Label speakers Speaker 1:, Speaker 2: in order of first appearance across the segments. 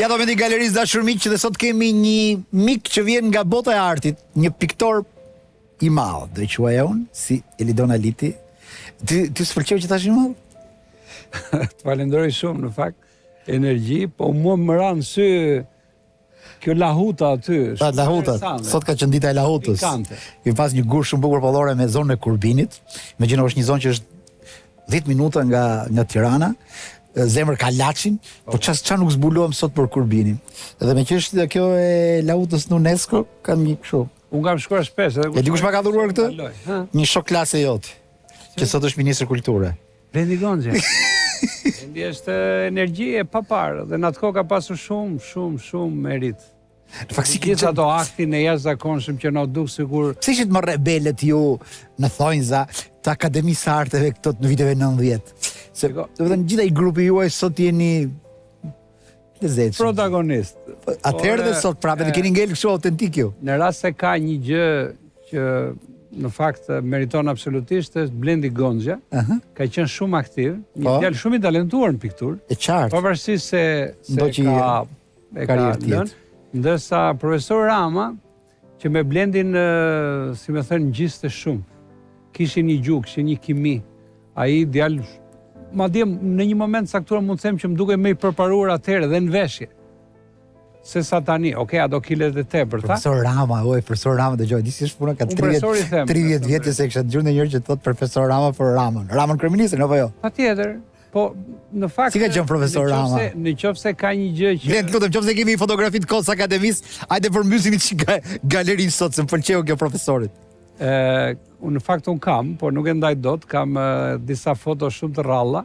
Speaker 1: Ja do me galerisë dashur miq dhe sot kemi një mik që vjen nga bota e artit, një piktor i madh, do e quaja unë, si Elidon Aliti. Ty ty s'pëlqeu që thashë i madh?
Speaker 2: Të falenderoj shumë në fakt, energji, po mua më ra në sy kjo lahuta aty.
Speaker 1: Ta lahuta. Sot ka qenë dita e lahutës. Kemi pas një gurë shumë bukur pallore me zonën e Kurbinit. Imagjino është një zonë që është 10 minuta nga nga Tirana, zemër ka Laçin, po ça ça nuk zbuluam sot për Kurbinin. Dhe meqë është kjo e lahutës në UNESCO, kam një
Speaker 2: kështu. Unë kam shkuar shpesh
Speaker 1: edhe. E di kush ma ka dhuruar këtë? Një shok klase jot, që sot është ministër kulture.
Speaker 2: Blendi Gonxhja. Blendi është energji e paparë dhe në atë kohë ka pasur shumë, shumë, shumë meritë.
Speaker 1: Në fakt
Speaker 2: si gjithë ato aktin e jashtëzakonshëm që na duk
Speaker 1: sikur Pse ishit më rebelët ju në thonjza të Akademisë së Arteve këto në viteve 90? Se do të thënë gjithë ai grupi juaj sot jeni
Speaker 2: lezetshëm. Protagonist.
Speaker 1: Po, atëherë dhe sot prapë dhe keni ngel kështu autentik
Speaker 2: ju. Në rast se ka një gjë që në fakt meriton absolutisht është Blendi Gonxhja. Uh -huh. Ka qenë shumë aktiv, një po. djalë shumë i talentuar në pikturë.
Speaker 1: E qartë.
Speaker 2: Pavarësisht se se ka e ka lënë, ndërsa profesor Rama që me Blendin, si me thënë, ngjiste shumë. Kishin një gjuhë, kishin një kimi. Ai djalë madje në një moment caktuar mund të them që më dukej më i përparuar atëherë dhe në veshje. Se sa tani, ok, ato kilet e tepërta.
Speaker 1: Profesor Rama, oj, profesor Rama, dëgjoj, di si është puna ka 30 30 vjet s'e kisha dëgjuar ndonjëherë që thotë profesor Rama për Ramën. Ramën kryeministrin apo jo?
Speaker 2: Patjetër. Po, në fakt
Speaker 1: Si ka qenë profesor Rama?
Speaker 2: Në qoftë se ka një gjë
Speaker 1: që Blend, lutem, qoftë se kemi një fotografi të kohës së akademisë, hajde përmbysim një çik galerinë sot, se më pëlqeu kjo profesorit.
Speaker 2: Ë, unë në fakt unë kam, por nuk e ndaj dot, kam disa foto shumë të rralla.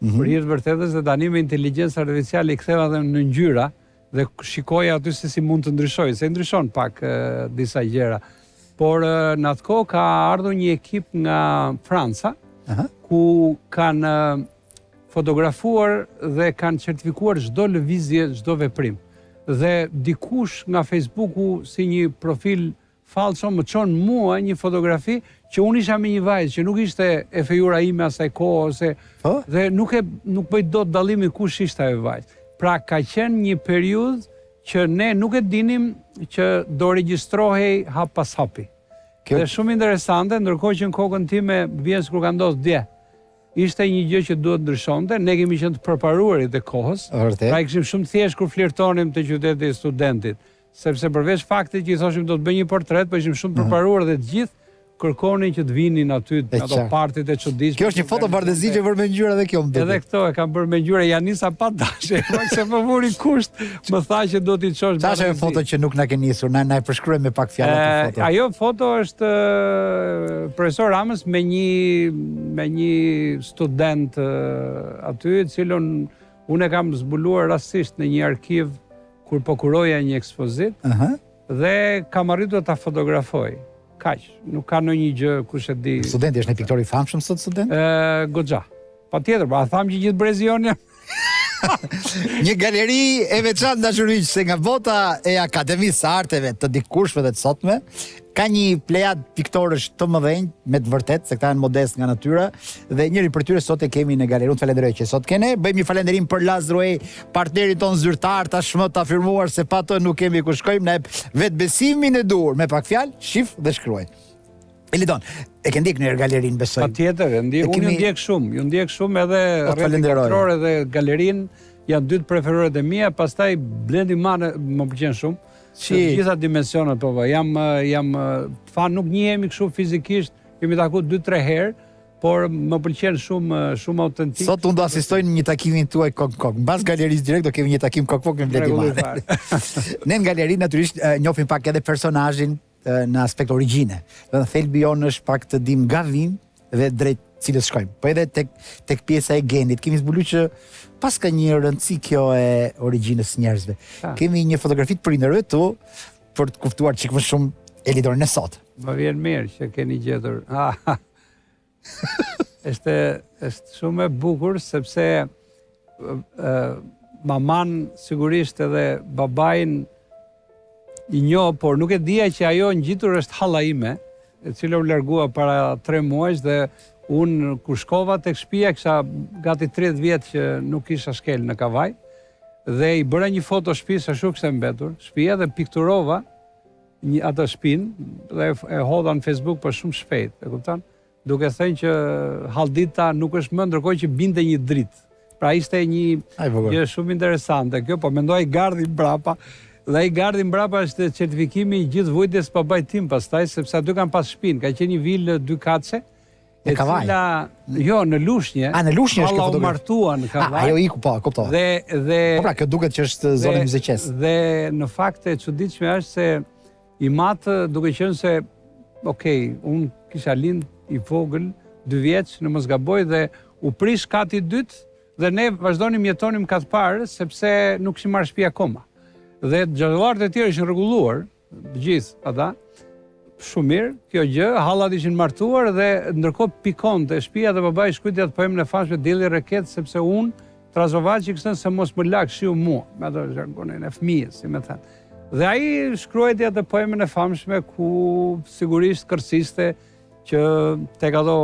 Speaker 2: Mm -hmm. Për hir të vërtetës dhe tani me inteligjencë artificiale i ktheva edhe në ngjyra dhe shikoja aty se si mund të ndryshojë, se ndryshon pak e, disa gjëra. Por e, në atë kohë ka ardhur një ekip nga Franca, uh -huh. ku kanë fotografuar dhe kanë certifikuar çdo lëvizje, çdo veprim. Dhe dikush nga Facebooku si një profil Fallco më çon mua një fotografi që unë isha me një vajzë që nuk ishte e fejura ime asaj kohe ose po? dhe nuk e nuk bëj dot dallimin kush ishte ajo vajzë. Pra ka qenë një periudhë që ne nuk e dinim që do regjistrohej hap pas hapi. Kjo... Dhe shumë interesante, ndërkohë që në kokën time vjen sikur ka ndodhur dje. Ishte një gjë që duhet ndryshonte, ne kemi qenë të përparuarit e kohës.
Speaker 1: Vërtet.
Speaker 2: Pra e kishim shumë thjesht kur flirtonim te qyteti i studentit. Sepse përveç faktit që i thoshim do të bëj një portret, po ishim shumë të përparuar dhe të gjithë kërkonin që të vinin aty në ato partit e
Speaker 1: çuditshme. Kjo është një foto bardhezi që bërë me ngjyra dhe kjo më
Speaker 2: duket. Edhe këto e kam bërë me ngjyra, ja nisa pa dashje, pak se më vuri kusht, më tha që do t'i çosh
Speaker 1: bardhezi. Ça është ajo foto që nuk na ke nisur, na na e përshkruaj me pak fjalë atë
Speaker 2: foto. Ajo foto është profesor Ramës me një me një student aty, të cilën unë e kam zbuluar rastësisht në një arkiv kur po kuroja një ekspozitë uh -huh. dhe kam arritur ta fotografoj. Kaq, nuk ka ndonjë gjë kush e
Speaker 1: di. Studenti është një piktor i famshëm sot
Speaker 2: student? Ë, goxha. Patjetër, po a thamë që gjithë brezi jonë janë
Speaker 1: Një galeri e veçantë dashur miq se nga bota e Akademisë së Arteve të dikurshme dhe të sotme, ka një plejad piktorësh të mëdhenj me të vërtetë, se këta janë modest nga natyra dhe njëri prej tyre sot e kemi në galeri. Unë të falenderoj që sot kene. Bëjmë një falënderim për Lazruej, partnerin tonë zyrtar tashmë të afirmuar se pa të nuk kemi ku shkojmë, na jep vetëbesimin e duhur. Me pak fjalë, shif dhe shkruaj. Elidon, e ke ndjek në galerinë
Speaker 2: besoj. Patjetër, e ndjek, unë ju ndjek shumë, ju ndjek shumë edhe po, rrethin katror edhe galerinë, janë dy të preferuarat e mia, pastaj Blendi Mane më pëlqen shumë. Si të gjitha dimensionet po po, jam jam fan nuk njihemi kështu fizikisht, jemi taku 2-3 herë, por më pëlqen shumë shumë autentik.
Speaker 1: Sot unë do asistoj në një takimin tuaj kokë kokë. Mbas galerisë direkt do kemi një takim kokë kokë me Blendi Mane. Ne në galeri natyrisht njohim pak edhe personazhin në aspekt origjine. Do të thelbi jonë është pak të dim nga vim dhe drejt cilës shkojmë. Po edhe tek tek pjesa e genit kemi zbuluar që paska një rëndësi kjo e origjinës së njerëzve. Kemi një fotografi të prindërve tu për të kuptuar çik më shumë Elidonin e
Speaker 2: sot. Më vjen mirë që keni gjetur. Është është shumë e bukur sepse ë maman sigurisht edhe babain i njoh, por nuk e dija që ajo ngjitur është halla ime, e cila u largua para 3 muajsh dhe Unë kur shkova tek shtëpia kisha gati 30 vjet që nuk isha shkel në Kavajë dhe i bëra një foto shtëpisë ashtu kishte mbetur, shtëpia dhe pikturova një atë shtëpinë dhe e hodha në Facebook për shumë shpejt, e kupton? Duke thënë që Haldita nuk është më ndërkohë që binte një dritë. Pra ishte një gjë shumë interesante kjo, po mendoj gardhi mbrapa. Dhe ai gardhi mbrapa është certifikimi i gjithë vujtjes babait tim pastaj, sepse aty kanë pas shpinë, ka qenë një vilë dykatëshe,
Speaker 1: Në Kavajë.
Speaker 2: Cila, jo, në Lushnje.
Speaker 1: A, në Lushnje është kjo
Speaker 2: fotografi. U martua në
Speaker 1: Kavajë. A, ajo iku, po, kuptova.
Speaker 2: Dhe, dhe,
Speaker 1: po pra, kjo duket që është zonë e Myzeqesë.
Speaker 2: Dhe në fakt e çuditshme është se im atë duke qenë se, okej, unë kisha lind i vogël, dy vjeç, në mos gaboj, dhe u prish kati i dytë, dhe ne vazhdonim jetonim kat parë, sepse nuk kishim marrë shtëpi akoma. Dhe xhaxhallarët e tjerë ishin rregulluar, Të gjithë ata. Shumë mirë, kjo gjë, hallat ishin martuar dhe ndërkohë pikonte shtëpia dhe babai shkruajti atë poemën e famshme Dielli rreket sepse unë trazovaçi kishte thënë se mos më lak shiu mua, me ato zhargonin e fëmijës, si me thënë. Dhe ai shkruajti atë poemën e famshme ku sigurisht kërciste që tek ato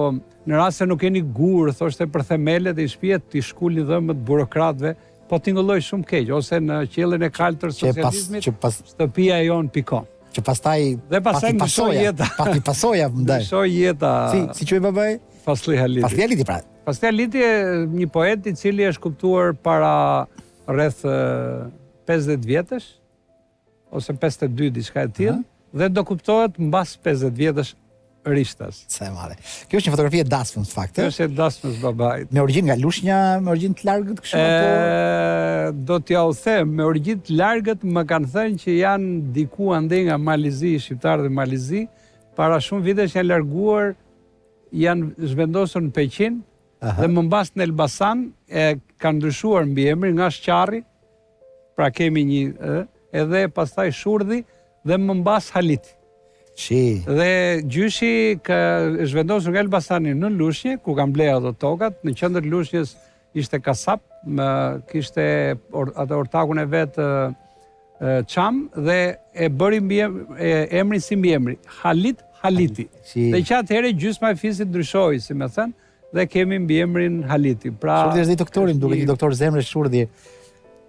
Speaker 2: në rast se nuk keni gur, thoshte për themelet e shtëpisë, t'i shkulni dhëmbët burokratëve, Po tingëlloi shumë keq, ose në qiellin e kaltër socializmit, që pas, shtëpia jonë pikon.
Speaker 1: Që pastaj
Speaker 2: dhe pastaj
Speaker 1: pati pasoja,
Speaker 2: jeta.
Speaker 1: Pati pasoja,
Speaker 2: ndaj. Ndryshoi jeta.
Speaker 1: Si si quhej babai?
Speaker 2: Faslli Haliti.
Speaker 1: Faslli Haliti pra.
Speaker 2: Faslli Haliti një poet i cili është kuptuar para rreth 50 vjetësh, ose 52 diçka e tillë, dhe do kuptohet mbas 50 vjetësh rishtas.
Speaker 1: Sa e madhe. Kjo është një fotografi e dasmës në fakt,
Speaker 2: ë? Kjo është e dasmës babait.
Speaker 1: Me origjinë nga Lushnja, me origjinë të largët
Speaker 2: kështu apo? Do t'ja u them, me origjinë të largët më kanë thënë që janë diku andej nga Mali i Zi, shqiptarët e Malit të Zi, para shumë vitesh janë larguar, janë zhvendosur në Peqin dhe më mbas në Elbasan e kanë ndryshuar mbiemrin nga Shqarri, pra kemi një ë, edhe pastaj Shurdhi dhe më mbas Haliti.
Speaker 1: Si.
Speaker 2: Dhe gjyshi ka zhvendosur nga Elbasani në Lushnje, ku kanë blerë ato tokat, në qendër të Lushnjës ishte kasap, më kishte or, atë ortakun e vet Çam dhe e bëri mbi emrin si mbiemri, Halit Haliti. Si. Dhe që atëherë gjysma e fisit ndryshoi, si me thënë, dhe kemi mbiemrin Haliti.
Speaker 1: Pra Shurdhi është doktori, më duket një doktor zemre Shurdhi.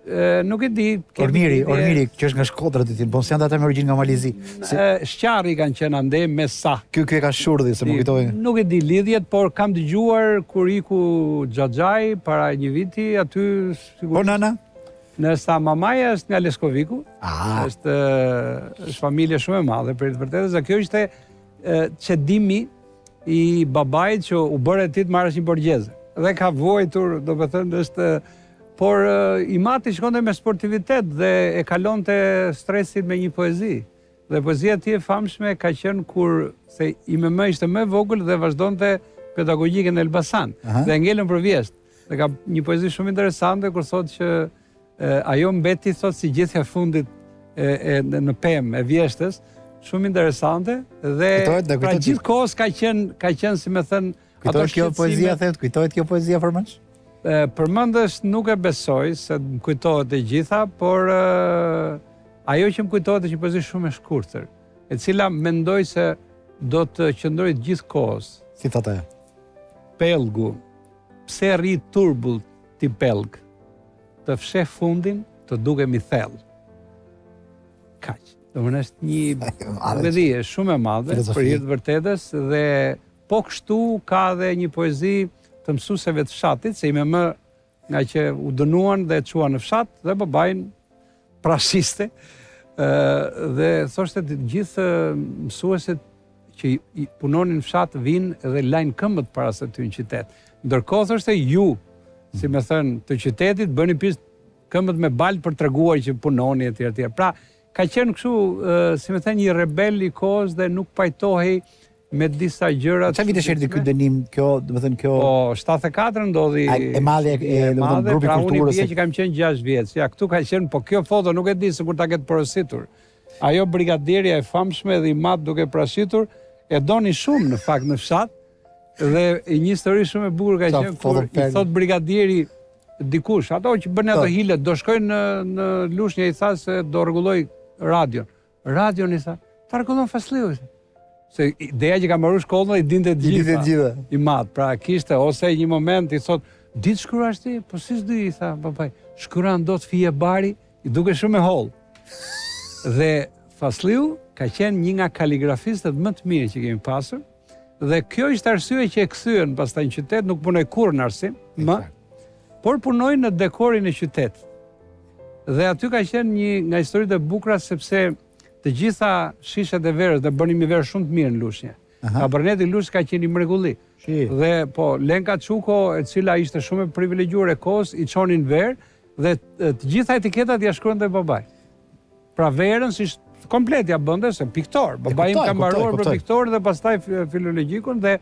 Speaker 2: Ë nuk e di.
Speaker 1: Ormiri, Ormiri, që është nga Shkodra të tim, po s'janë ata me origjinë nga Mali i
Speaker 2: Zi. Si... Shqarri kanë qenë andej me sa.
Speaker 1: Ky ky e ka Shurdhi, se më kujtoi.
Speaker 2: Nuk e di lidhjet, por kam dëgjuar kur iku xhaxhai para një viti aty
Speaker 1: sigurisht. Po nëna?
Speaker 2: Ndërsa mamaja është nga Leskoviku, ah. është është familje shumë e madhe për të vërtetën, dhe kjo ishte cedimi i babait që u bëre ti të marrësh një borgjeze. Dhe ka vuajtur, domethënë është por im ati shkonte me sportivitet dhe e kalonte stresin me një poezi. Dhe poezia e tij e famshme ka qenë kur se ime më ishte më e vogël dhe vazhdonte pedagogjikën në Elbasan Aha. dhe ngelën për vjeshtë. Dhe ka një poezi shumë interesante kur thotë që e, ajo mbeti thotë si gjethja e fundit e, e, në pemë e vjeshtës, shumë interesante dhe
Speaker 1: kujtohet,
Speaker 2: pra gjithë kohës ka qenë ka qenë si me thënë
Speaker 1: ato kjo poezia thotë kujtohet kjo poezia përmendsh?
Speaker 2: Përmendësh nuk e besoj se më kujtohet e gjitha, por e, ajo që më kujtohet është një poezi shumë e shkurtër, e cila mendoj se do të qëndrojë gjithë kohës.
Speaker 1: Si thotë ajo?
Speaker 2: Pellgu, Pse rri turbull ti pellg? Të fsheh fundin, të dukem i thellë. Kaq. Domethënë është një, nuk e di, është shumë e madhe për hir të vërtetës dhe po kështu ka dhe një poezi të mësuesve të fshatit, se ime më nga që u dënuan dhe e çuan në fshat dhe babain prashiste dhe thoshte të gjithë mësuesit që punonin në fshat vijnë edhe lajnë këmbët para se të hyjnë në qytet. Ndërkohë thoshte ju, si me thënë, të qytetit bëni pis këmbët me baltë për treguar që punoni etj etj. Pra, ka qenë kështu, si me thënë, një rebel i kohës dhe nuk pajtohej me disa
Speaker 1: gjëra. Çfarë vitesh erdhi ky dënim, kjo, domethënë kjo
Speaker 2: Po, 74 ndodhi.
Speaker 1: A, e madhe e, domethënë grupi
Speaker 2: pra, kulturës. Unë i bie që kam qenë 6 vjeç. Ja, këtu ka qenë, po kjo foto nuk e di se kur ta ketë porositur. Ajo brigadierja e famshme dhe im atë duke prashitur, e donin shumë në fakt në fshat. Dhe një histori shumë e bukur ka qenë kur i thot brigadieri dikush, ato që bënë ato po. hilet, do shkojnë në në Lushnjë i tha se do rregulloj radion. Radion i tha, ta rregullon Faslliu. Se ideja që ka mbaruar shkollën i dinte të gjitha. I dinte të gjitha. Im atë, pra kishte ose një moment i thotë, "Di të shkruash ti?" Po si s'di, i tha babai. Shkruan dot fije bari, i duket shumë e hollë. Dhe Faslliu ka qenë një nga kaligrafistët më të mirë që kemi pasur. Dhe kjo ishte arsye që e kthyen pastaj në qytet, nuk punoi kurrë në arsim, më, por punoi në dekorin e qytetit. Dhe aty ka qenë një nga historitë e bukura sepse të gjitha shishet e verës, dhe bënim një verë shumë të mirë në Lushnje. Kaberneti i Lushnjës ka qenë një mrekulli. Dhe po Lenka Çuko, e cila ishte shumë e privilegjuar e kohës, i çonin verë dhe të gjitha etiketat ia shkruante babai. Pra verën si komplet ia bënte se piktor. Babai im ka mbaruar për piktor dhe pastaj filologjikun dhe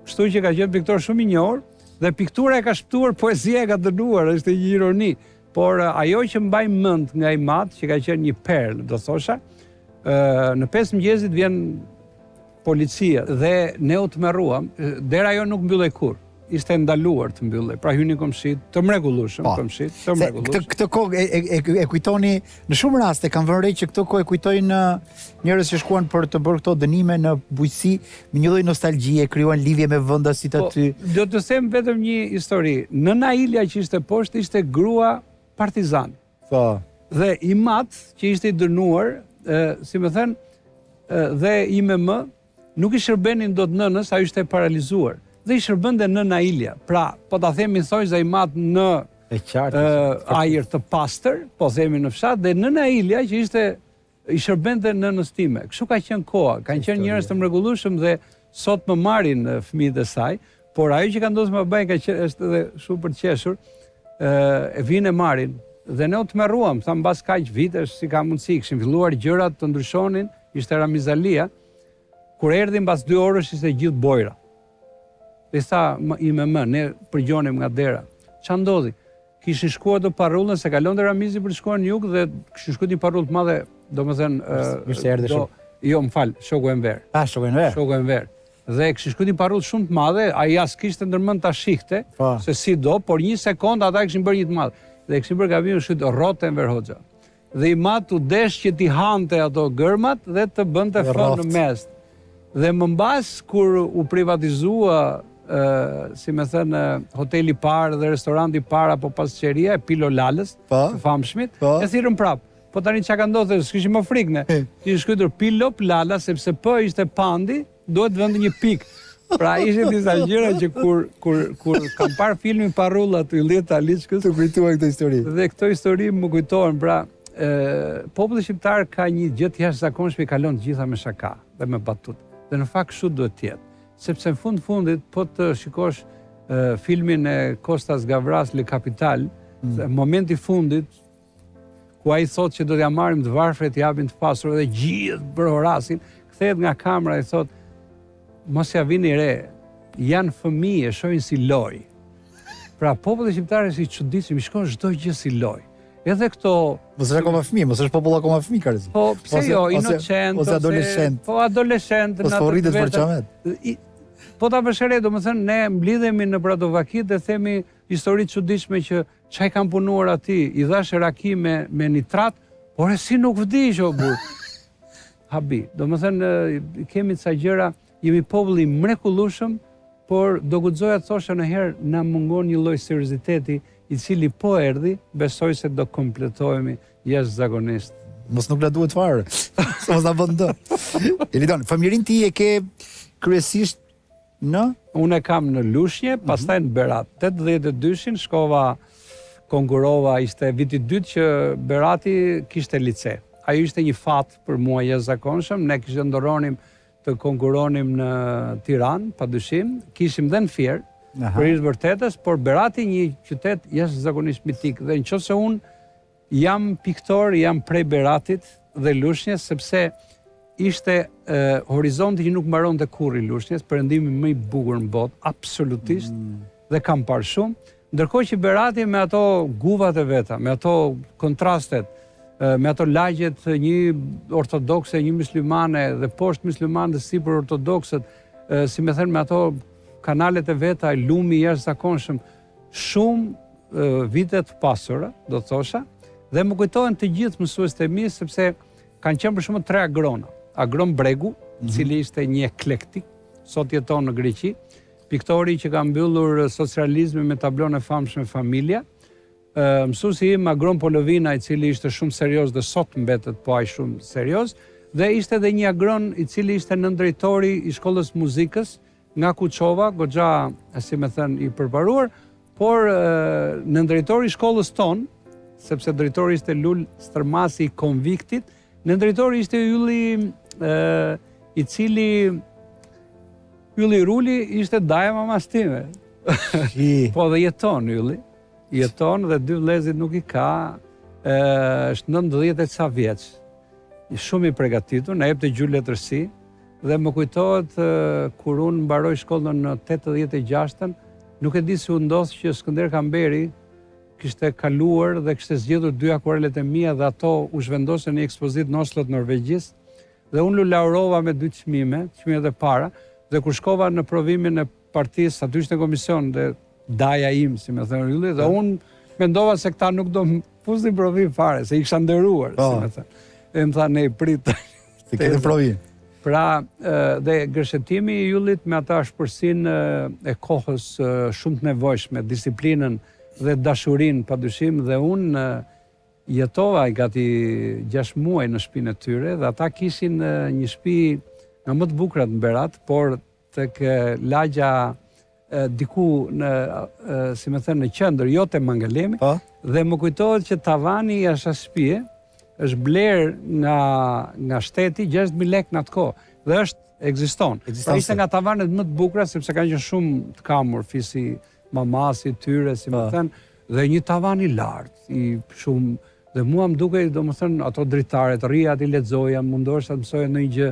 Speaker 2: kështu që ka qenë piktor shumë i njohur dhe piktura e ka shpëtuar, poezia e ka dënuar, është një ironi. Por ajo që mbaj mend nga im atë, që ka qenë një perlë, do thosha, në 5 mëngjesit vjen policia dhe ne u tmerruam, dera jonë nuk mbyllej kurrë. Ishte ndaluar të mbyllej. Pra hynin komshinjtë, të mrekullueshëm, po. komshinjtë, të mrekullueshëm.
Speaker 1: Këtë këtë kohë e, e, e, e kujtoni në shumë raste kam vënë re që këtë kohë e kujtojnë njerëz që shkuan për të bërë këto dënime në bujqësi me një lloj nostalgjie, krijuan lidhje me vendasit po,
Speaker 2: aty. Do të them vetëm një histori. Nëna Ilja që ishte poshtë ishte grua partizan.
Speaker 1: Po.
Speaker 2: Dhe im atë që ishte i dënuar, e, si me thënë, dhe ime më, nuk i shërbenin dot nënës, ajo ishte e paralizuar. Dhe i shërbente nëna Ilja. Pra, po ta themi thonjëza im atë në
Speaker 1: e qartë,
Speaker 2: ajër të pastër, po themi në fshat, dhe nëna Ilja që ishte i shërbente nënës time. Kështu ka qenë koha, kanë qenë njerëz të mrekullueshëm dhe sot më marrin fëmijët e saj, por ajo që ka ndodhur me babain ka qenë është edhe shumë për të qeshur, e vijnë e marrin dhe ne u tmerruam, thamë mbas kaq vitesh si ka mundësi, kishin filluar gjërat të ndryshonin, ishte Ramiz Alia, kur erdhi mbas dy orësh ishte gjithë bojra. Dhe i tha ime më, ne përgjonim nga dera. Ça ndodhi? Kishin shkuar te parrullën se kalonte Ramizi për të shkuar në jug dhe kishin shkruar një parrullë të madhe, domethënë
Speaker 1: mirë se erdhe
Speaker 2: shumë. Jo, më fal, shoku Enver.
Speaker 1: Ah, shoku Enver.
Speaker 2: Shoku Enver. Dhe kishin shkruar një parrullë shumë të madhe, ai as kishte ndërmend ta shihte, po. se si do, por një sekond ata kishin bërë një të madhe. Dhe kishin bërë gabim, shkruar Rroftë Enver Hoxha. Dhe im atë u desh që t'i hante ato gërmat dhe të bënte F në mes. Dhe më mbas kur u privatizua si me thënë, hoteli i parë dhe restoranti i parë apo pastiçeria e Pilo Lalës, po. të famshmit, po. e thirrën prapë. Po tani çka ka ndodhur, s'kishim më frikë ne. Kishin shkruar Pilo Lala sepse P ishte Pandi, Duhet të vinte një pikë. Pra ishin disa gjëra që kur kur kur kam parë filmin Parrullat të Ylli Taliçkës,
Speaker 1: të kujtuar këto histori.
Speaker 2: Dhe këto histori më kujtohen, pra ë populli shqiptar ka një gjë të jashtëzakonshme, i kalon të gjitha me shaka dhe me batutë. Dhe në fakt kështu duhet të jetë. Sepse në fund fundit po të shikosh e, filmin e Kostas Gavras Le Capital, mm. momenti i fundit ku ai thotë që do t'ia marrim të varfrit t'ia japim të pasurve dhe gjithë brohorasin, kthehet nga kamera i thotë mos ia vini re, janë fëmijë, e shohin si lojë. Pra populli shqiptar është i çuditshëm, i shkon çdo gjë si lojë. Edhe këto
Speaker 1: Mos është akoma fëmijë, mos është popull akoma fëmijë
Speaker 2: ka rrezik. Po, pse jo, inocent
Speaker 1: ose adoleshent.
Speaker 2: Po adoleshent
Speaker 1: në atë. Po rritet për qamet.
Speaker 2: Po ta vësh re, domethënë ne mblidhemi në ato vakitë dhe themi histori të çuditshme që Ça i kam punuar atij, i dhashë raki me, me nitrat, por e si nuk vdiq o burrë. Habi. Domethënë, kemi ca gjëra, jemi popull i mrekullueshëm, por do guxoja të thosha ndonjëherë na mungon një lloj serioziteti i cili po erdhi, besoj se do kompletohemi jashtëzakonisht.
Speaker 1: Mos nuk na duhet fare. Se mos na bën dëm. Helidon, fëmijërinë ti e ke kryesisht
Speaker 2: Në? Unë e kam në Lushnje, mhm. pastaj në Berat. 82-shin shkova konkurova, ishte viti i dytë që Berati kishte lice. Ajo ishte një fat për mua i jashtëzakonshëm, ne kishte ëndërronim të konkuronim në Tiranë, pa dyshim, kishim dhe në Fier, për hir të vërtetës, por Berati një qytet jashtëzakonisht mitik dhe në qoftë se unë Jam piktor, jam prej Beratit dhe Lushnjes sepse ishte e, horizonti që nuk mbaronte kurrë i Lushnjes, perëndimi më i bukur në botë, absolutisht, mm. dhe kam parë shumë. Ndërkohë që Berati me ato guvat e veta, me ato kontrastet, me ato lagjet një ortodokse, një myslimane dhe poshtë myslimanë dhe sipër ortodoksët, si me thënë me ato kanalet e veta, lumi i jashtëzakonshëm, shumë vite të pasura, do të thosha, dhe më kujtohen të gjithë mësuesit e mi sepse kanë qenë për shembull tre Agrona. Agron Bregu, mm -hmm. cili ishte një eklektik, sot jeton në Greqi, piktori që ka mbyllur socrealizmin me tablon e famshme Familja, Mësuesi im Agron Polovina, i cili ishte shumë serioz dhe sot mbetet po aq shumë serioz, dhe ishte dhe një Agron i cili ishte nëndrejtori i shkollës muzikës nga Kuçova, goxha, si me thënë, i përparuar, por nëndrejtori i shkollës tonë, sepse drejtori ishte Lul Stërmasi i konviktit, nëndrejtori ishte Ylli i cili Ylli Ruli ishte daja mamasë time. Po dhe jeton Ylli. Jeton dhe dy vëllezërit nuk i ka, është 90 e ca vjeç. Shumë i pregatitur, na jepte gjuhë letërsi dhe më kujtohet kur unë mbaroj shkollën në 86-ën, nuk e di si u ndodh që Skënder Kamberi kishte kaluar dhe kishte zgjedhur dy akuarelet e mia dhe ato u zhvendosën në një ekspozitë në Oslo të Norvegjisë dhe unë u laurova me dy çmime, çmimet e para dhe kur shkova në provimin e partisë, aty ishte në komision dhe daja im, si me thënë Ylli, dhe po. unë mendova se këta nuk do më fusnin provim fare, se i kisha nderuar, po. si me thënë. E më tha, ne i prit.
Speaker 1: Se këtë provim.
Speaker 2: Pra, dhe gërshetimi i Yllit me atë ashpërsinë e kohës shumë të nevojshme, disiplinën dhe dashurinë, pa dyshim, dhe unë jetova gati 6 muaj në shpinë e tyre, dhe ata kishin një shpi nga më të bukurat në Berat, por tek lagja diku në, si me thënë, në qendër, jo te Mangalemi, po. dhe më kujtohet që tavani i asaj shtëpie është blerë nga, nga shteti 6.000 lekë në atë kohë, dhe është, ekziston. Ekziston. Pra ishte nga tavanet më të bukura, sepse kanë qenë shumë të kamur, fisi mamasë tyre, si me po. thënë, dhe një tavan i lartë, i shumë, dhe mua më dukej, domethënë, ato dritaret, rrija aty lexoja, mundohesha të mësoja ndonjë gjë,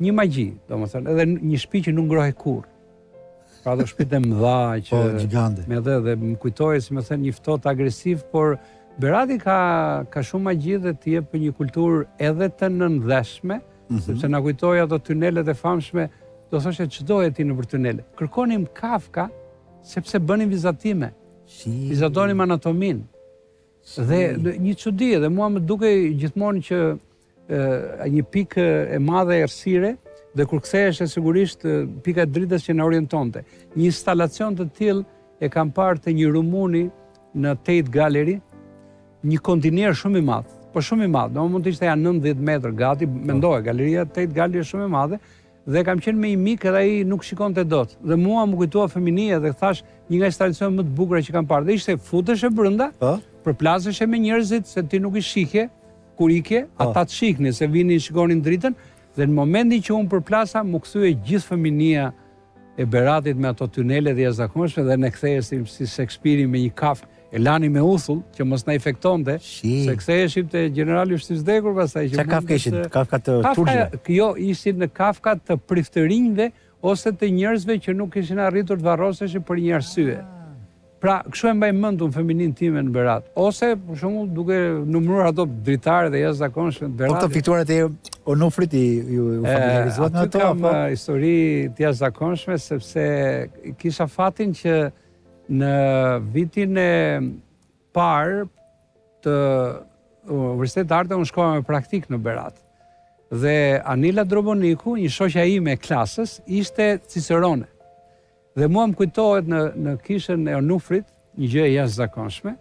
Speaker 2: një magji, domethënë, edhe një shtëpi që nuk ngrohej kurrë. Pra ato shtëpitë e mëdha që
Speaker 1: po, gjigande.
Speaker 2: Me dhe dhe më kujtohej, si me thënë, një ftohtë agresiv, por Berati ka ka shumë magji dhe të jep një kulturë edhe të nëndheshme, mm -hmm. sepse na kujtoi ato tunelet e famshme, do thoshe ç'doje ti nëpër tunele. Kërkonim kafka sepse bënim vizatime. Si. Vizatonim anatominë. Dhe një çudi dhe mua më dukej gjithmonë që një pikë e madhe errësire dhe kur ktheheshe sigurisht pika e dritës që na orientonte. Një instalacion të tillë e kam parë te një rumuni në Tate Gallery, një kontiner shumë i madh, po shumë i madh, do mund të ishte ja 90 metër gati, po. mendoje, galeria Tate Gallery është shumë e madhe dhe kam qenë me një mik edhe ai nuk shikonte dot. Dhe mua m'u kujtua fëminia dhe thashë një nga instalacionet më të bukura që kam parë. Dhe ishte futeshe brenda, po. përplaseshe me njerëzit se ti nuk i shihje, Kur ikje, po. ata të shihnin se vinin shikonin dritën dhe në momentin që unë përplasa, m'u kthye gjithë fëminia e Beratit me ato tunelet e jashtëzakonshme dhe ne ktheheshim si Shekspiri me një kafkë e lanim me uthull që mos na infektonte, se ktheheshim te gjenerali është i vdekur pastaj
Speaker 1: që. Çfarë kafka ishin? Kafka të turqve?
Speaker 2: Jo, ishin në kafka të priftërinjve ose të njerëzve që nuk kishin arritur të varroseshin për një arsye. Pra, kështu e mbaj mend unë fëmininë time në Berat. Ose, për shembull, duke numëruar ato dritaret e jashtëzakonshme të
Speaker 1: Beratit. Po këto pikturat e Onufrit i ju u familiarizuat me
Speaker 2: ato apo? Kam histori të jashtëzakonshme sepse kisha fatin që në vitin e parë të Universitetit të Arteve unë shkova me praktikë në Berat. Dhe Anila Droboniku, një shoqja ime e klasës, ishte cicerone. Dhe mua më kujtohet në në kishën e Onufrit, një gjë e jashtëzakonshme,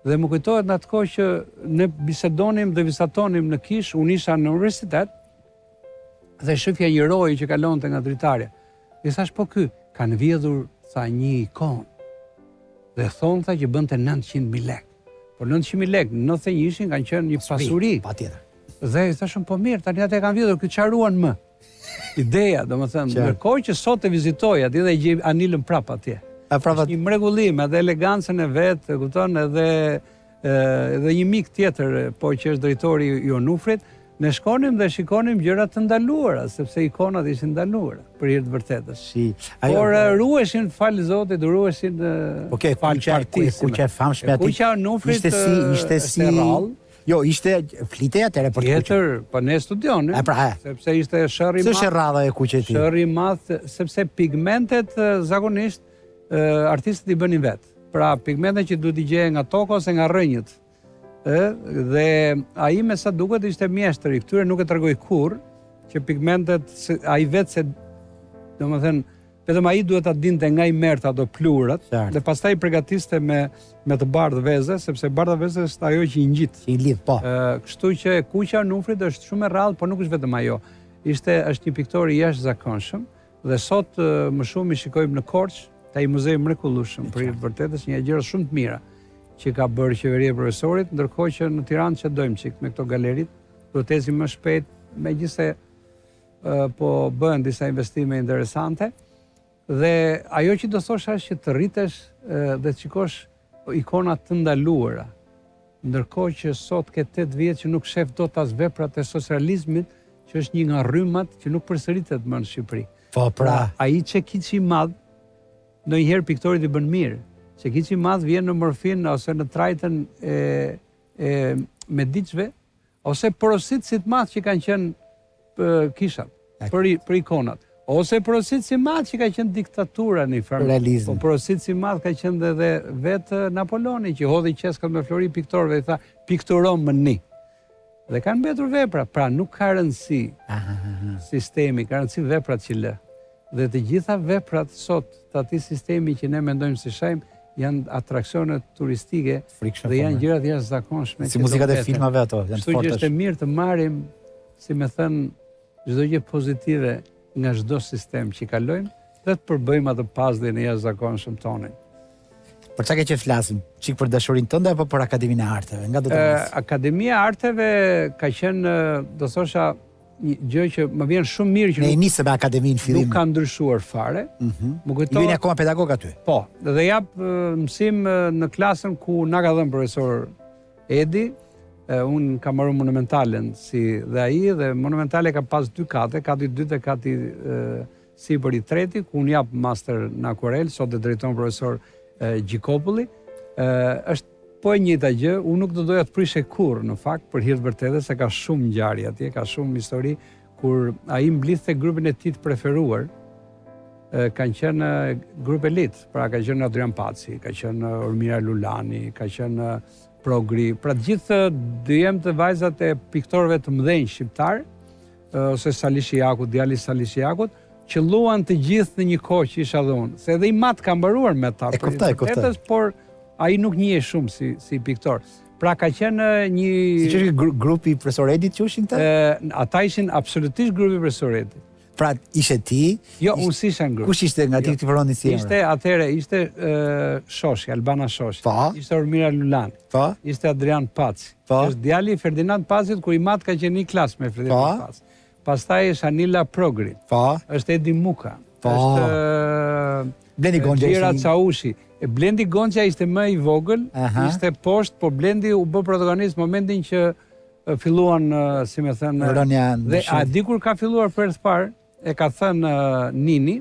Speaker 2: dhe më kujtohet në atë kohë që ne bisedonim dhe vizatonim në kishë, unë isha në universitet dhe shifja një rojë që kalonte nga dritarja. I thashë po ky, kanë vjedhur tha një ikonë. Dhe thonë tha që bënte 900.000 lekë. Po 900.000 lekë në 91-shin kanë qenë një pasuri.
Speaker 1: Patjetër.
Speaker 2: Dhe i thashë po mirë, tani atë e kanë vjedhur, ky çfarë ruan më? Ideja, domethënë, ndërkohë që sot e vizitoj atje dhe e gjej Anilën prapë atje.
Speaker 1: A prapë
Speaker 2: një mrekulli me atë elegancën e vet, e kupton, edhe edhe një mik tjetër, po që është drejtori i Onufrit, ne shkonim dhe shikonim gjëra të ndaluara, sepse ikonat ishin ndaluara, për hir të vërtetës.
Speaker 1: Si,
Speaker 2: ajo, Por ruheshin, falë Zotit, ruheshin
Speaker 1: po ke, falë partisë. Kuqja e famshme
Speaker 2: aty. Kuqja e Onufrit
Speaker 1: ishte si, ishte si, rrallë. Jo, ishte flitej atëherë
Speaker 2: për të kuqen. Tjetër, po ne studionim.
Speaker 1: E pra, e.
Speaker 2: Sepse ishte sherr i
Speaker 1: madh. S'është rrallë e kuqe ti.
Speaker 2: Sherr i madh, sepse pigmentet zakonisht artistët i bënin vetë. Pra, pigmentet që duhet t'i gjeje nga toka ose nga rrënjët. Ë, dhe ai me sa duket ishte mjeshtër i këtyre, nuk e tregoi kurrë. Që pigmentet, se, ai vetë se, domethënë, vetëm ai duhet ta dinte nga i merrte ato pluhurat dhe pastaj i përgatiste me me të bardhë veze, sepse bardha veze është ajo që i ngjit.
Speaker 1: I lidh, po.
Speaker 2: Ë, kështu që e kuqja e Onufrit është shumë e rrallë, por nuk është vetëm ajo. Ishte është një piktor i jashtëzakonshëm dhe sot më shumë i shikojmë në Korçë, te ai muze i mrekullueshëm, për të vërtetë është një gjë shumë të mira që ka bërë qeveria e profesorit, ndërkohë që në Tiranë që dojmë çik me këto galeritë, duhet të ecim më shpejt, megjithëse po bëhen disa investime interesante. Dhe ajo që do thosha është që të rritesh dhe të shikosh ikona të ndaluara. Ndërkohë që sot ke 8 vjet që nuk shef dot as veprat e socrealizmit, që është një nga rrymat që nuk përsëritet më në Shqipëri.
Speaker 1: Po pra,
Speaker 2: ai çekiçi i madh ndonjëherë piktorit i bën mirë. Çekiçi i madh vjen në morfinë ose në trajtën e e Mediçve ose porositësit të madh që kanë qenë kishat për për ikonat ose porositësi i madh që ka qenë diktatura në një farë
Speaker 1: realizmi.
Speaker 2: Po porositësi i madh ka qenë dhe, dhe vetë Napoleoni që hodhi qeskat me flori piktorëve i tha pikturomëni. Dhe kanë mbetur vepra, pra nuk ka rëndësi sistemi, ka rëndësi veprat që lë. Dhe të gjitha veprat sot të atij sistemi që ne mendojmë si shajmë, janë atraksione turistike dhe janë gjëra të jashtëzakonshme.
Speaker 1: Si muzikat e filmave ato, janë
Speaker 2: të forta. Kështu që është e mirë të marrim, si me thënë, çdo gjë pozitive nga çdo sistem që kalojmë dhe të përbëjmë atë puzzle-in e jashtëzakonshëm
Speaker 1: tonin. Për çka ke që flasim? Çik për dashurinë tënde apo për Akademinë e Arteve? Nga do të
Speaker 2: nis? Akademia e Arteve ka qenë, do thosha, një gjë që më vjen shumë mirë
Speaker 1: që ne nuk, nisëm me akademinë
Speaker 2: fillim. Nuk ka ndryshuar fare.
Speaker 1: Mm -hmm. Më kujtohet. Ju jeni akoma pedagog aty.
Speaker 2: Po, dhe jap mësim në klasën ku na ka dhënë profesor Edi. Unë kam marrë monumentalen si dhe ai dhe monumentale ka pas dy kate, kati i dytë dhe kati sipër i treti, ku unë jap master në akuarel, sot e drejton profesor Gjikopulli. Është Po e njëjta gjë, unë nuk do doja të prishej kurrë në fakt, për hir të vërtetës se ka shumë ngjarje atje, ka shumë histori kur ai mblidhte grupin e tij të preferuar, kanë qenë grup elit, pra ka qenë Adrian Paci, ka qenë Ormira Lulani, ka qenë Progri, pra të gjithë djemtë dhe vajzat e piktorëve të mëdhenj shqiptarë, ose Sali Shijaku, djali i Sali Shijakut, qëlluan të gjithë në një kohë që isha dhe unë. Se edhe im atë ka mbaruar me ta.
Speaker 1: E kuptoj, e kuptoj.
Speaker 2: Por ai nuk njihej shumë si, si piktor. Pra ka qenë një...
Speaker 1: Si që është grupi i profesor Edit që ishin
Speaker 2: këta? Ata ishin absolutisht grupi i profesor Edit.
Speaker 1: Pra ishe ti?
Speaker 2: Jo, unë s'isha në
Speaker 1: grup. Kush ishte nga ti jo. të përoni
Speaker 2: si emra? Ishte atëherë, ishte Shoshi, Albana Shoshi.
Speaker 1: Po.
Speaker 2: Ishte Ormira Lulani.
Speaker 1: Po.
Speaker 2: Ishte Adrian Paci.
Speaker 1: Po.
Speaker 2: Është djali i Ferdinand Pacit, kur im atë ka qenë një klasë me Ferdinand
Speaker 1: po.
Speaker 2: Pacit. Pastaj është Anila Progri.
Speaker 1: Po.
Speaker 2: Është Edi Muka.
Speaker 1: Po.
Speaker 2: Është
Speaker 1: Blendi Gonxha.
Speaker 2: Gjira Çaushi. E Blendi Gonxha ishte më i vogël,
Speaker 1: Aha.
Speaker 2: ishte poshtë, por Blendi u bë protagonist në momentin që filluan, si me thënë,
Speaker 1: Rënia
Speaker 2: dhe a di kur ka filluar për herë të parë, e ka thënë Nini,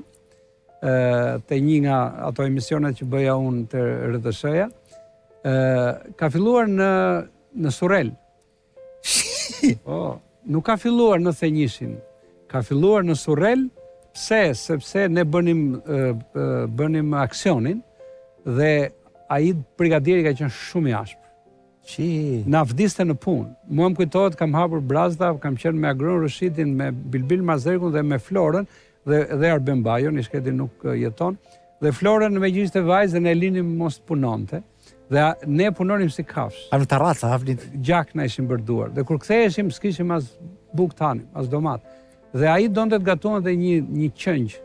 Speaker 2: te një nga ato emisionet që bëja unë te RTS-ja, ka filluar në në Surrel. Po, nuk ka filluar në 91-shin. Ka filluar në Surrel, pse? Sepse ne bënim bënim aksionin dhe ai brigadieri ka qenë shumë i ashpër.
Speaker 1: Qi.
Speaker 2: Na vdiste në punë. Mua më kujtohet kam hapur brazda, kam qenë me Agron Rushitin, me Bilbil Mazrekun dhe me Florën dhe dhe Arben Bajon, i shkreti nuk jeton. Dhe Florën meqë ishte vajzë dhe ne e linim mos të punonte. Dhe ne punonim si
Speaker 1: kafshë. Hapnim tarraca,
Speaker 2: hapnim. Gjak na ishin bërë duart. Dhe kur ktheheshim, s'kishim as bukë të hanim, as domat. Dhe ai donte të gatuante një një qengj,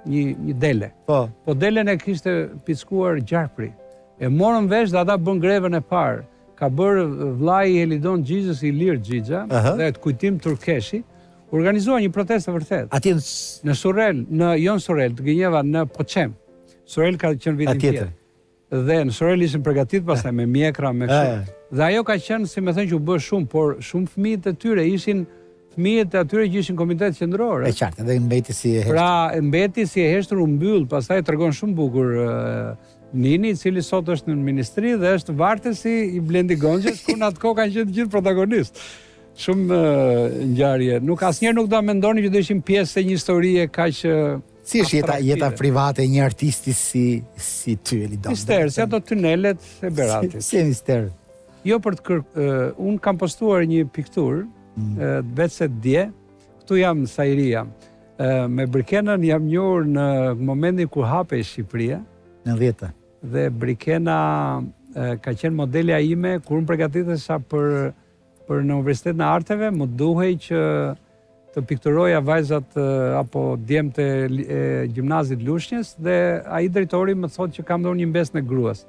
Speaker 2: një një dele.
Speaker 1: Po.
Speaker 2: Po delen e kishte pickuar gjarpri. E morën vesh dhe ata bënë grevën e parë. Ka bërë vllai i Helidon Xhixhës, Ilir Xhixha uh -huh. dhe Kujtim Turkeshi, organizuan një protestë të
Speaker 1: vërtetë. Atje
Speaker 2: në në Surrel, në jo në Surrel, të gënjeva në Poçem. Surrel ka qenë vitin tjetër. Dhe në Surrel ishin përgatitur pastaj me mjekra, me kështu. Dhe ajo ka qenë, si me thënë që u bë shumë, por shumë fëmijët e tyre ishin fëmijët e atyre që ishin komitet
Speaker 1: qendror. E qartë, dhe mbeti si
Speaker 2: e heshtur. Pra, mbeti si e heshtur, u mbyll, pastaj tregon shumë bukur Nini, i cili sot është në ministri dhe është vartësi i Blendi Gonxhes, ku në atë kohë kanë qenë të gjithë protagonistë. Shumë ngjarje. Nuk asnjëherë nuk do ta mendonim që do ishim pjesë e një historie kaq
Speaker 1: Si është jeta jeta private e një artisti si si ty
Speaker 2: Elidon? Mister, si ato tunelet e Beratit.
Speaker 1: Si, si mister?
Speaker 2: Jo për të kër, uh, unë kam postuar një pikturë, mm. uh, veçse dje. Këtu jam sa i ri jam. Me Brikenën jam njohur në momentin kur hapej Shqipëria.
Speaker 1: Në dhjetë.
Speaker 2: Dhe Brikena ka qenë modelja ime kur unë përgatitesha për për në Universitetin e Arteve, më duhej që të pikturoja vajzat apo djemtë e gjimnazit Lushnjes dhe ai drejtori më thotë që kam dhe unë një mbesën e gruas.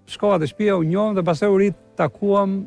Speaker 2: Shkova te shtëpia, u njohëm dhe pastaj u ritakuam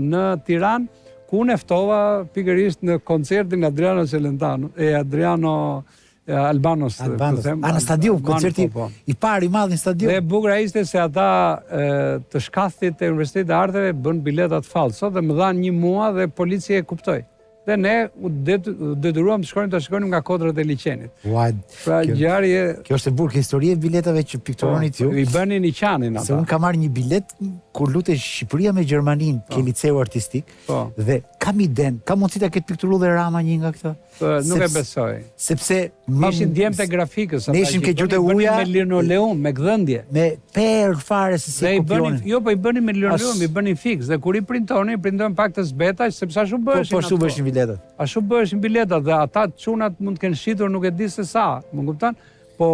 Speaker 2: në Tiranë, ku unë e ftova pikërisht në koncertin Adriano Celentano, e Adriano Albanos,
Speaker 1: Albanos. Them, A në stadium, koncerti po, po. i parë i madh në stadium.
Speaker 2: Dhe e bukura ishte se ata e, të shkathtit e Universitetit të Arteve bënë biletat fallso dhe më dhanë një mua dhe polici e kuptoi. Dhe ne u detyruam të shkonim ta shikonim nga kodrat e liqenit.
Speaker 1: Ua,
Speaker 2: pra kjo, ngjarje
Speaker 1: Kjo është e bukur histori e biletave që pikturonit
Speaker 2: po, ju. I bënin i qanin
Speaker 1: ata. Se unë kam marrë një biletë kur luhte Shqipëria me Gjermaninë po. ke liceu artistik po. dhe kam idenë, ka mundësi ta ketë pikturuar dhe Rama një nga
Speaker 2: këto. Po, nuk e besoj.
Speaker 1: Sepse
Speaker 2: ma, ishin djemtë e grafikës
Speaker 1: ata. Ne ishim ke Gjuhët e Huaja
Speaker 2: me linoleum, me gdhendje.
Speaker 1: Me per fare se si
Speaker 2: e kopjonin. Jo, po i bënin me linoleum, i bënin fiks dhe kur i printonin, printonin pak të zbehta, sepse ashtu
Speaker 1: po, bëheshin. Po, po ashtu bëheshin biletat.
Speaker 2: Ashtu bëheshin biletat dhe ata çunat mund të kenë shitur nuk e di se sa, më kupton? Po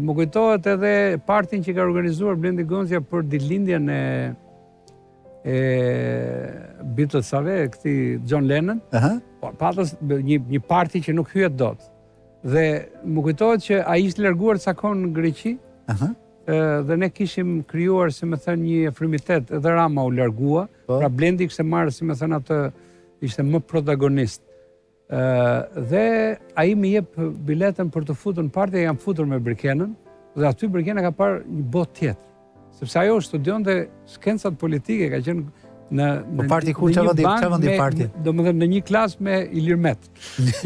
Speaker 2: më kujtohet edhe partin që ka organizuar Blendi Gonxhja për ditëlindjen e e Beatlesave, këtij John Lennon.
Speaker 1: Ëh. Uh -huh.
Speaker 2: Po patës një një parti që nuk hyhet dot. Dhe më kujtohet që ai ishte larguar ca kohë në Greqi.
Speaker 1: Ëh. Uh
Speaker 2: -huh. Dhe ne kishim krijuar, si me thënë, një afrimitet, edhe Rama u largua. Po. Pra Blendi kishte marrë, si me thënë, atë ishte më protagonist. Dhe ai më jep biletën për t'u futur në parti, jam futur me Brikenën dhe aty Brikena ka parë një botë tjetër. Sepse ajo studionte shkencat politike, ka qenë
Speaker 1: në po në parti ku çfarë vendi çfarë vendi parti?
Speaker 2: Domethënë në një klasë me Ilir Metën,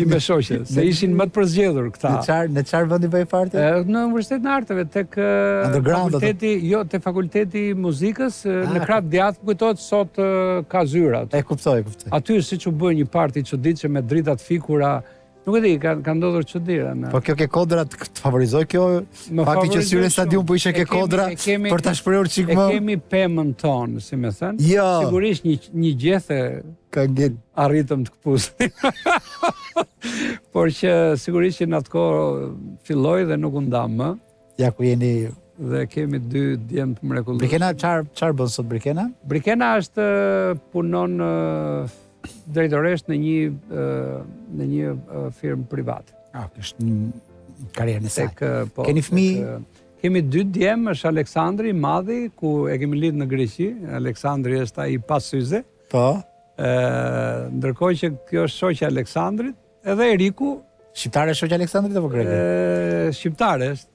Speaker 2: i me shoqe, se ishin më të përzgjedhur
Speaker 1: këta. Në çfarë në çfarë vendi bëhej
Speaker 2: parti? Në Universitetin e Arteve tek fakulteti, jo, te fakulteti i muzikës, ah. në krah të djathtë, kujtohet sot ka zyrat.
Speaker 1: E kuptoj, e kuptoj.
Speaker 2: Aty siç u bë një parti e çuditshme me drita të fikura, nuk e di, ka ka ndodhur çudira
Speaker 1: në. Po kjo ke kodra të favorizoi kjo
Speaker 2: më
Speaker 1: fakti që s'hyre në stadium po ishe ke kodra
Speaker 2: kemi,
Speaker 1: për ta shprehur çik më.
Speaker 2: E kemi pemën tonë, si me thënë.
Speaker 1: Jo.
Speaker 2: Sigurisht një një gjethe
Speaker 1: ka ngel.
Speaker 2: Arritëm të këpusnim. Por që sigurisht që në atë kohë filloi dhe nuk u ndamë më.
Speaker 1: Ja ku jeni
Speaker 2: dhe kemi dy djem të mrekullueshëm.
Speaker 1: Brikena çfarë çfarë bën sot Brikena?
Speaker 2: Brikena është punon drejtoreshë në një në një firmë
Speaker 1: private. Ah, është në karrierën e
Speaker 2: saj.
Speaker 1: Tek, po, Keni fëmijë?
Speaker 2: Kemi dy djem, është Aleksandri i madhi ku e kemi lidh në Greqi. Aleksandri është ai pa syze.
Speaker 1: Po.
Speaker 2: Ë, ndërkohë që kjo është shoqja e Aleksandrit, Edhe Eriku
Speaker 1: Shqiptare shoqja e Aleksandrit apo
Speaker 2: greke? Ë, shqiptare është.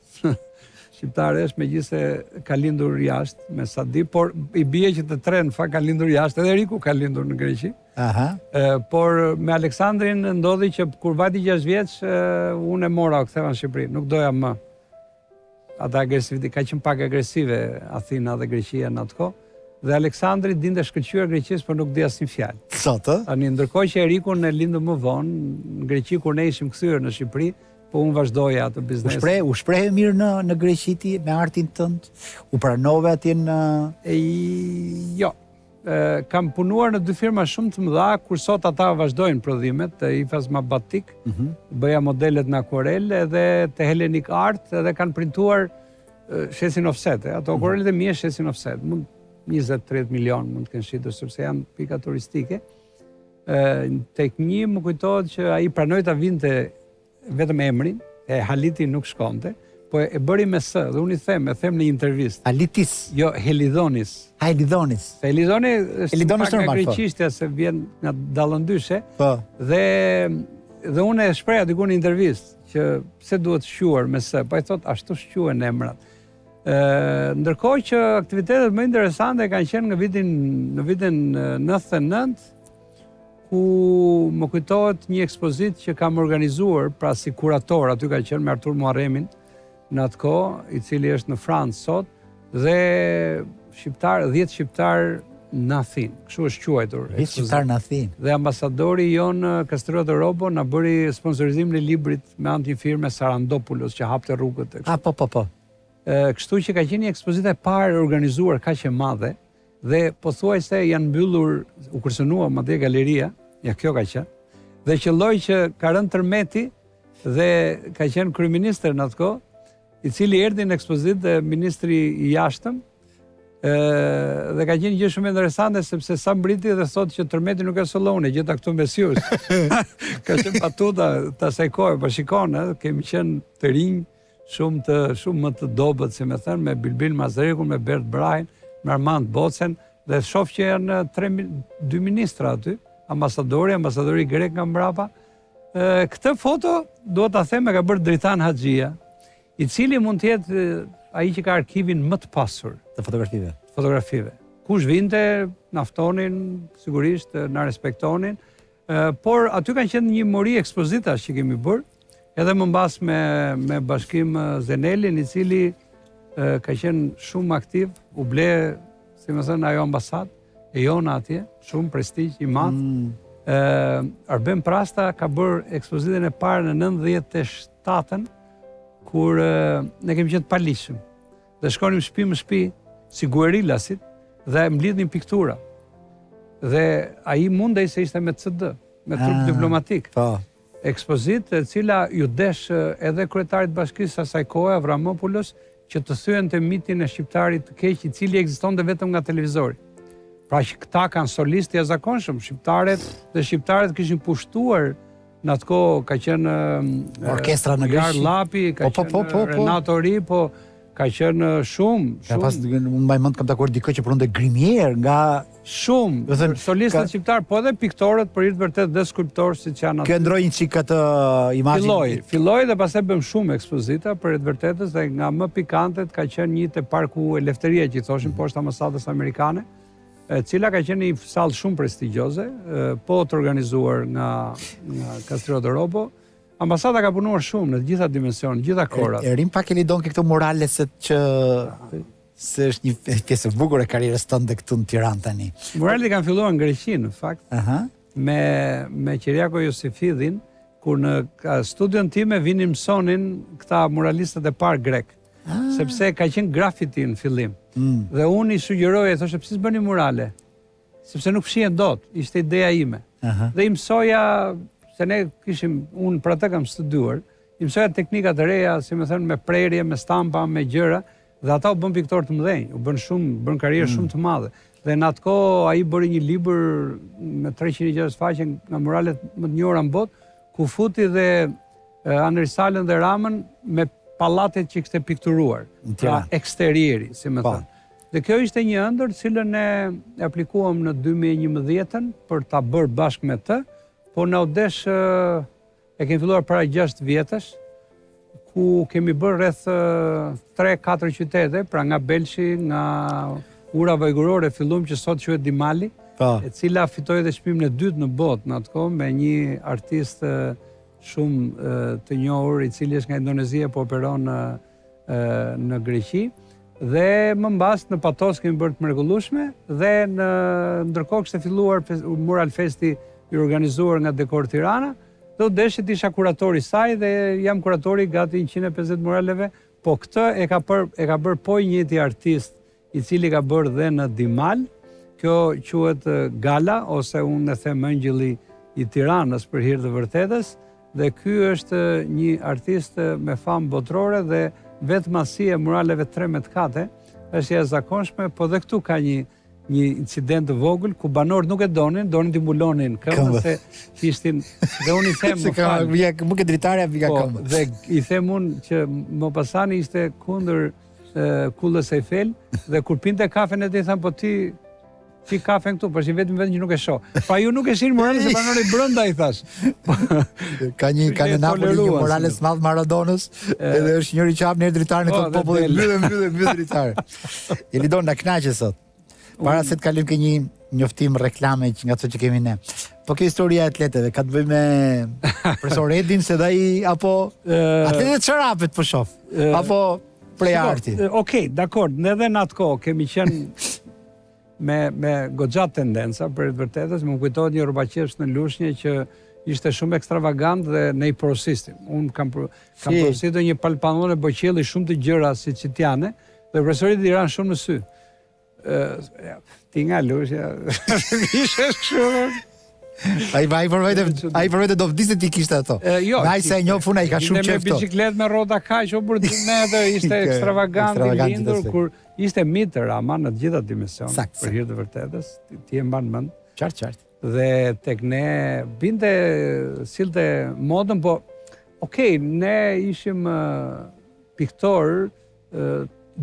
Speaker 2: Shqiptare është megjithëse ka lindur jashtë, me sa di, por i bie që të tre në fakt kanë lindur jashtë, edhe Eriku ka lindur në Greqi.
Speaker 1: Aha.
Speaker 2: Ë, por me Aleksandrin ndodhi që kur vajti 6 vjeç, unë e mora, u ktheva në Shqipëri, nuk doja më. Ata agresivitet, ka qenë pak agresive Athina dhe Greqia në atë kohë. Dhe Aleksandri dinte shkëlqyer greqisht, por nuk di asnjë
Speaker 1: fjalë. Sot, ë?
Speaker 2: Tani ndërkohë që Erikun e lindëm më vonë në Greqi kur ne ishim kthyer në Shqipëri, po unë vazhdoja atë
Speaker 1: biznes. U shpreh, u shprehe mirë në në Greqi ti me artin tënd? U pranove atje në
Speaker 2: E, jo. Kam punuar në dy firma shumë të mëdha, kur sot ata vazhdojnë prodhimet, te Ifasma Batik, mm -hmm. bëja modelet në akuarel edhe te Hellenic Art edhe kanë printuar shesin offset, ato mm -hmm. akuarelet e mia shesin offset, mund 20-30 milion mund të kenë shitur sepse janë pika turistike. Ë tek një më kujtohet që ai pranoi ta vinte vetëm emrin, e Haliti nuk shkonte, po e bëri me S, dhe unë i them, e them në intervistë.
Speaker 1: Halitis.
Speaker 2: Jo, Helidonis.
Speaker 1: Ha, Helidonis.
Speaker 2: Se Helidoni është Helidoni është normal, po. Greqishtja se vjen nga dallëndyshe.
Speaker 1: Po.
Speaker 2: Dhe dhe unë e shpreha diku në intervistë që pse duhet shquar me S, po ai thotë ashtu shquhen emrat. Ë, ndërkohë që aktivitetet më interesante kanë qenë në vitin në vitin 99 ku më kujtohet një ekspozitë që kam organizuar, pra si kurator, aty ka qenë me Artur Muharremin në atë kohë, i cili është në Francë sot, dhe shqiptar, 10 shqiptar në Athinë, kështu është
Speaker 1: quajtur. 10 shqiptar në Athinë.
Speaker 2: Dhe ambasadori jonë Kastriot Robo na bëri sponsorizimin e librit me anë të një firme Sarandopoulos që hapte rrugët
Speaker 1: e kështu. Ah, po, po, po.
Speaker 2: Kështu që ka qenë një ekspozitë e parë e organizuar kaq e madhe, Dhe pothuajse janë mbyllur, u kërcënua madje galeria, ja kjo ka qenë. Dhe qëlloi që ka rënë tërmeti dhe ka qenë kryeministër në atë kohë, i cili erdhi në ekspozitë dhe ministri i jashtëm, ë dhe ka qenë një gjë shumë interesante sepse sa mbriti dhe thotë që tërmeti nuk e solla unë, e gjeta këtu mes jush. ka qenë batuta të asaj kohe, po shikon, ë, kemi qenë të rinj, shumë të shumë më të dobët, si me thënë, me Bilbil Mazrekun, me Bert Brahin, me Armand Bocen dhe shoh që janë tre dy ministra aty, ambasadori, ambasadori grek nga mbrapa. Ë këtë foto dua ta them e ka bërë Dritan Haxhia, i cili mund të jetë ai që ka arkivin më të pasur
Speaker 1: të fotografive.
Speaker 2: Fotografive. Kush vinte, na ftonin, sigurisht na respektonin, por aty kanë qenë një mori ekspozitash që kemi bërë, edhe më mbas me me Bashkim Zenelin, i cili ka qenë shumë aktiv, u ble, si me thënë, ajo ambasadë e jona atje, shumë prestigj i madh. Mm. Arben Prasta ka bërë ekspozitën e parë në 97-ën, kur ne kemi qenë të paligjshëm. Dhe shkonim shtëpi më shtëpi si guerilasit dhe mblidhnim piktura. Dhe ai mundej se ishte me CD, me trup ah, diplomatik.
Speaker 1: Po.
Speaker 2: Ekspozitë e cila iu desh edhe kryetarit të bashkisë asaj kohe, Avramopoulos, që të thyente mitin e shqiptarit të keq, i cili ekzistonte vetëm nga televizori. Pra që këta kanë solistë të jashtëzakonshëm, shqiptarët dhe shqiptarët kishin pushtuar në atë kohë ka qenë
Speaker 1: orkestra në
Speaker 2: Greqi. Llapi, ka po, po, po, po, po. Renato Ri, po ka qenë shumë,
Speaker 1: shumë. Ka pas unë mbaj mend kam takuar dikë që punonte grimier nga
Speaker 2: shumë, do thënë solistët ka... shqiptar, po edhe piktorët për hir të vërtetë dhe skulptorë siç janë
Speaker 1: aty. Kjo ndroi një çik atë imazhin.
Speaker 2: Filloi, filloi dhe pastaj bëmë shumë ekspozita për hir të vërtetës dhe nga më pikantet ka qenë një te parku Elefteria që i thoshin mm -hmm. poshtë ambasadës amerikane. e cila ka qenë një sallë shumë prestigjioze, po të organizuar nga nga Kastriot Ropo. Ambasada ka punuar shumë në të gjitha dimensionet, të gjitha
Speaker 1: kohërat. E, e rrim pak Elidon ke këto muraleset që se është një pjesë e bukur e karrierës tënde këtu në Tiranë tani.
Speaker 2: Muralet kanë filluar në Greqi në fakt. Aha. Me me Qiriako Josifidhin, kur në studion time vinin mësonin këta muralistët e parë grek. Ah. Sepse ka qenë grafiti në fillim. Mm. Dhe unë i sugjeroja, i thosha pse s'bëni murale? Sepse nuk fshihen dot, ishte ideja ime. Uh -huh. Dhe i mësoja se ne kishim unë për atë kam studiuar, i mësoja teknika të reja, si me thënë me prerje, me stampa, me gjëra, dhe ata u bënë piktorë të mëdhenj, u bënë shumë, bënë karrierë mm. shumë të madhe. Dhe në atë kohë ai bëri një libër me 360 faqe nga muralet më të njohura në botë, ku futi dhe Anri Salën dhe Ramën me pallatet që kishte pikturuar, pra eksterieri, si me po. thënë. Dhe kjo ishte një ëndërr të cilën ne e aplikuam në 2011-ën për ta bërë bashkë me të, po na u desh e kemi filluar para 6 vjetësh, ku kemi bërë rreth 3-4 qytete, pra nga Belshi, nga Ura Vajgurore, fillum që sot quhet Dimali, po. e cila fitoi edhe çmimin e dytë në botë në atë kohë me një artist shumë të njohur, i cili është nga Indonezia, po operon në në Greqi dhe më mbas në Patos kemi bërë të mrekullueshme dhe në ndërkohë kishte filluar Mural Festi i organizuar nga Dekor Tirana dhe u deshi të isha kuratori i saj dhe jam kuratori gati 150 muraleve, po këtë e ka për e ka bërë po i njëjti artist i cili ka bërë dhe në Dimal, kjo quhet Gala ose unë e them Engjëlli i Tiranës për hir të vërtetës dhe ky është një artist me famë botërore dhe vetë madhësia e muraleve 13 kate është e jashtëzakonshme, po dhe këtu ka një një incident të vogël ku banorët nuk e donin, donin t'i mbulonin këmbët se kishtin dhe unë i them
Speaker 1: më fal. Më ke dritarja mbi
Speaker 2: po, këmbët. Dhe i them unë që Mopasani ishte kundër kullës Eiffel dhe kur pinte kafen e tij thanë po ti pi kafen këtu, po është i vetmi vend që nuk e shoh. Pa ju nuk e shihni muralen se banoni brenda i
Speaker 1: thash. ka një ka në Napoli një murales madh Maradonës, edhe është njëri që hap një dritare në po, thotë populli mbyllë mbyllë mbyllë dritare. Elidon na kënaqe sot. Para se të kalojmë ke një njoftim reklame që nga ato që kemi ne. Po kjo historia e atleteve ka të bëjë me profesor Edin se dhe ai apo atletet çorapet po shoh. Apo prej arti.
Speaker 2: Okej, okay, dakord, ne edhe në atë kohë kemi qenë me me goxha tendenca për të vërtetës, më kujtohet një rrobaqepës në Lushnje që ishte shumë ekstravagant dhe ne i porosisnim. Unë kam kam porositur një palë pantallona boqielli shumë të gjëra si çitjane dhe profesorit i ranë shumë në sy. Ti nga Lushnja, ishe kështu.
Speaker 1: Ai ai për vete, ai për vete do vdiste t'i kishte ato.
Speaker 2: E, jo,
Speaker 1: Me aq sa e njoh unë ai ka shumë
Speaker 2: qejf
Speaker 1: këto.
Speaker 2: Me biçikletë me rrota kaq, o për 2 metër, ishte ekstravagant i lindur kur ishte mit Rama në të gjitha dimensionet, për hir të vërtetës, ti e mban mend.
Speaker 1: Qartë, qartë.
Speaker 2: Dhe tek ne binte sillte modën, po okay, ne ishim piktorë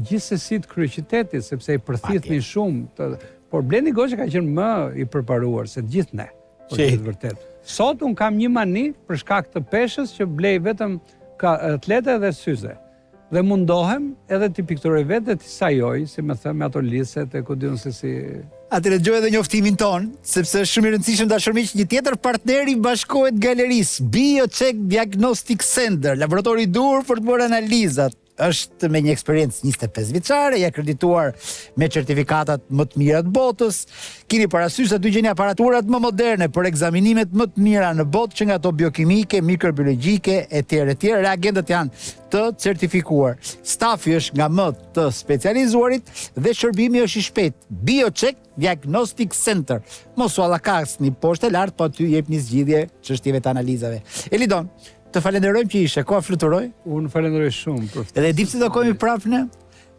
Speaker 2: gjithsesi të kryeqytetit, sepse i përthithnin shumë, të, por Blendi Goce ka qenë më i përparuar se të gjithë ne, për të vërtetë. Sot unë kam një mani për shkak të peshës që blej vetëm atlete dhe syze. Dhe mundohem edhe t'i pikturoj vetë dhe t'i sajoj, si me thënë, me ato liset e ku di unë se si...
Speaker 1: Atëherë dëgjo edhe njoftimin tonë, sepse është shumë i rëndësishëm dashur miq, një tjetër partner i bashkohet galerisë, BioCheck Diagnostic Center, laboratori i duhur për të bërë analizat, është me një eksperiencë 25 vjeçare, i akredituar me certifikatat më të mira të botës. Kini parasysh se aty gjeni aparaturat më moderne për ekzaminimet më të mira në botë, që nga ato biokimike, mikrobiologjike etj etj. Reagentët janë të certifikuar. Stafi është nga më të specializuarit dhe shërbimi është i shpejtë. BioCheck Diagnostic Center. Mos u allakasni poshtë e lart, po aty jepni zgjidhje çështjeve të analizave. Elidon, të falenderojmë që ishe, koha fluturoi.
Speaker 2: Unë falenderoj shumë
Speaker 1: për ftesën. Edhe e di pse takohemi prapë ne?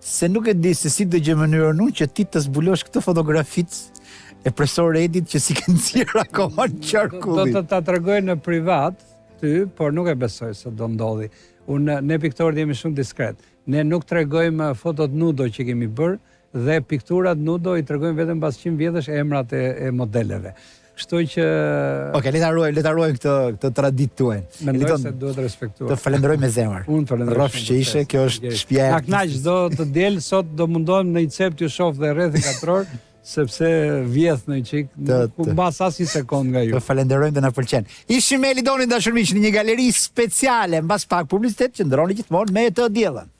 Speaker 1: Se nuk e di se si do gjej mënyrën unë që ti të zbulosh këtë fotografitë e profesor Edit që s'i ke nxjerrë akoma në
Speaker 2: qarkullim. Do të ta tregoj në privat ty, por nuk e besoj se do ndodhi. Unë ne piktorët jemi shumë diskret. Ne nuk tregojmë fotot nudo që kemi bërë dhe pikturat nudo i tregojmë vetëm pas 100 vjetësh emrat e, e modeleve. Kështu që
Speaker 1: Ok, le ta ruajmë, le ta ruajmë këtë këtë traditë
Speaker 2: tuaj. Mendoj se duhet respektuar.
Speaker 1: Të falenderoj me zemër.
Speaker 2: Unë falenderoj.
Speaker 1: Rrofsh që ishe, kjo është shtëpia e.
Speaker 2: Na kënaq çdo të diel, sot do mundohem në një cep t'ju shoh dhe rrethin katror. Sepse vjedh një çik, nuk humbas asnjë sekondë nga
Speaker 1: ju. Të falenderojmë dhe na pëlqen. Ishim me Elidonin dashur miq në një galeri speciale, mbas pak publicitet qëndroni gjithmonë me të diellën.